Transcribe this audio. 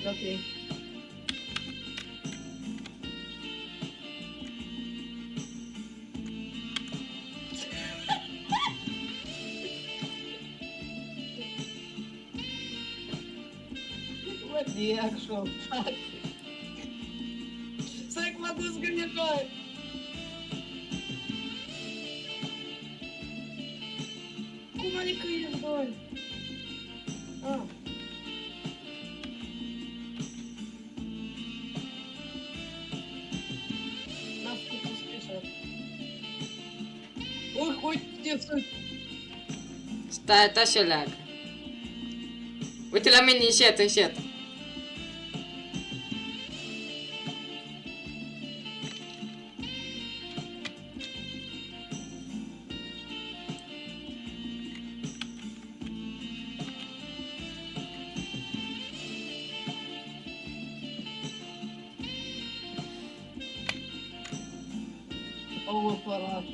Okay. What the actual fuck? Será que o Matheus ganha? Cum adică ești doi? Ah. N-am făcut un screenshot. Ui, uite, sunt. Stai, stai și o leacă. Uite la mine încet, încet. Oh, părat.